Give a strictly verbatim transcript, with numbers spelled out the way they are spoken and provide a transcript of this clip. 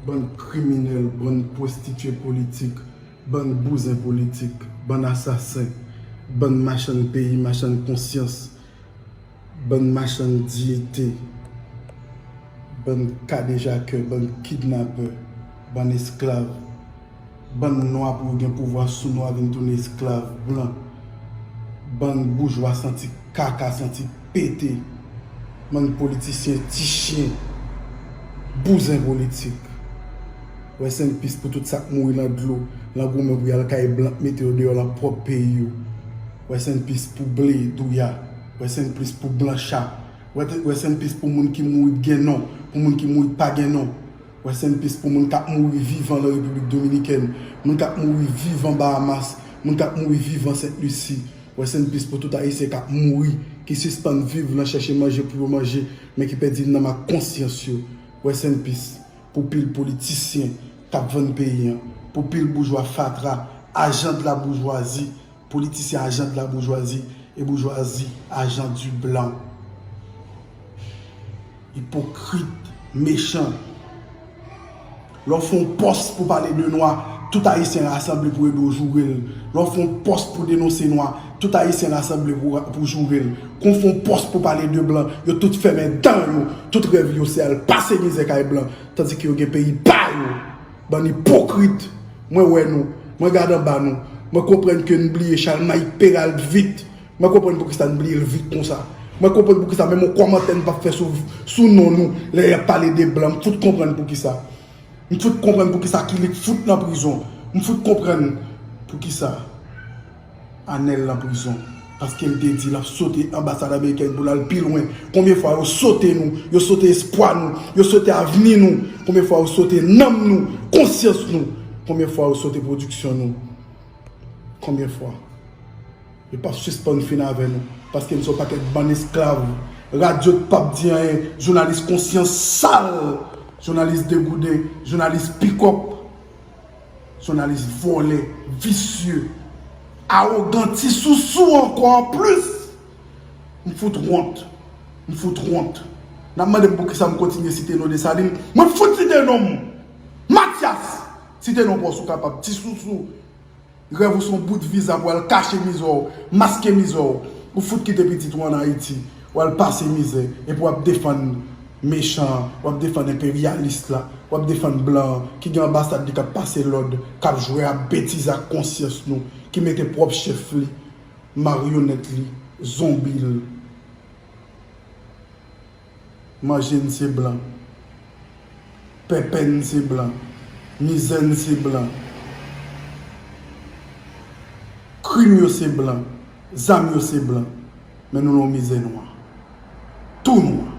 Bann kriminèl, bann pwostitye politik, bann bouzen politik, bann asasen, bann machann peyi, machann konsyans, bann machann diyite, bann kadejakè, bann kidnapè, bann esklav, bann nwa pou yo gen pouvwa sou nou a vin tounen esklav blan, bann boujwa santi kaka, santi pete, bann politisyen ti chen, bouzen politik. Rest in peace pou tout sa k mouri nan dlo, nan goumen pou y al kay blan k mete yo deyò nan pwòp peyi yo. Rest in peace pou ble, douya. Rest in peace pou blancha. Rest in peace pou moun ki mouri k gen non, pou moun ki mouri k pa gen non. Rest in peace pou moun k ap mouri vivan nan Repiblik Dominikèn, moun k ap mouri vivan Bahamas, moun k ap mouri vivan Sent Lisi. Rest in peace pou tout Ayisyen k ap mouri, ki sispann viv nan chèche manje pou yo manje, men ki pèdi nanm ak konsyans yo. Rest in peace pou pil politisyen k ap vann peyi an, pou pil boujwa fatra, ajan de la boujwazi, politisyen ajan de la boujwazi e boujwazi ajan di blan. Ipokrit, mechan. Lè w fè yon pòs pou pale de nwa, tout Ayisyen rasanble pou ede w joure l. Lè w fè yon pòs pou denonse nwa, tout Ayisyen rasanble pou, pou joure l. Kon w fè yon pòs pou pale de blan, yo tout fèmen dan yo, tout rèv yo se al pase mizè kay blan, tandiske yo gen peyi pa yo. Bann ipokrit, mwen wè nou, mwen gade anba nou, mwen konprann ke n bliye Chalmay Peralt vit. Mwen konprann poukisa n bliye l vit konsa. Mwen konprann poukisa menm yon kòmantè n p ap fè sou, sou non nou lè y ap pale de blan. M fout konprann poukisa. M fout konprann poukisa Kilik fout nan prizon. M fout konprann poukisa Anèl nan prizon. Paske l te di l ap sote anbasad amerikèn pou l al pi lwen. Konbyen fwa yo sote nou, yo sote espwa nou, yo sote avni nou. Konbyen fwa yo sote nanm nou, konsyans nou. Konbyen fwa yo sote pwodiksyon nou. Konbyen fwa? Yo p ap sispann fin avè nou, paske n se yon pakèt bann esklav. Radyo p ap di anyen, jounalis konsyans sal, jounalis degouden, jounalis pikòp, jounalis vòlè, visye, awogan, ti sousou ankò anplis. M fout wont. M fout wont. N ap mande m poukisa m kontinye site non Desalin. Mwen fout site non m. Matyas! Site non pa w si w kapab. Ti sousou. Rèv ou se yon bout viza pou al kache mizè w, maske mizè w. Ou fout kite pitit ou ann Ayiti. W al pase mizè. Epi w ap defann mechan an, w ap defann enperyalis la, w ap defann blan an, ki gen anbasad li k ap pase lòd, k ap jwe ak betiz ak konsyans nou, ki mete pwòp chèf li, maryonèt li, zonbi l. Manje n se blan. Pèpè n se blan. Mizè n se blan. Krim yo se blan. Zam yo se blan. Men nou nan yon mizè nwa. Tou nwa.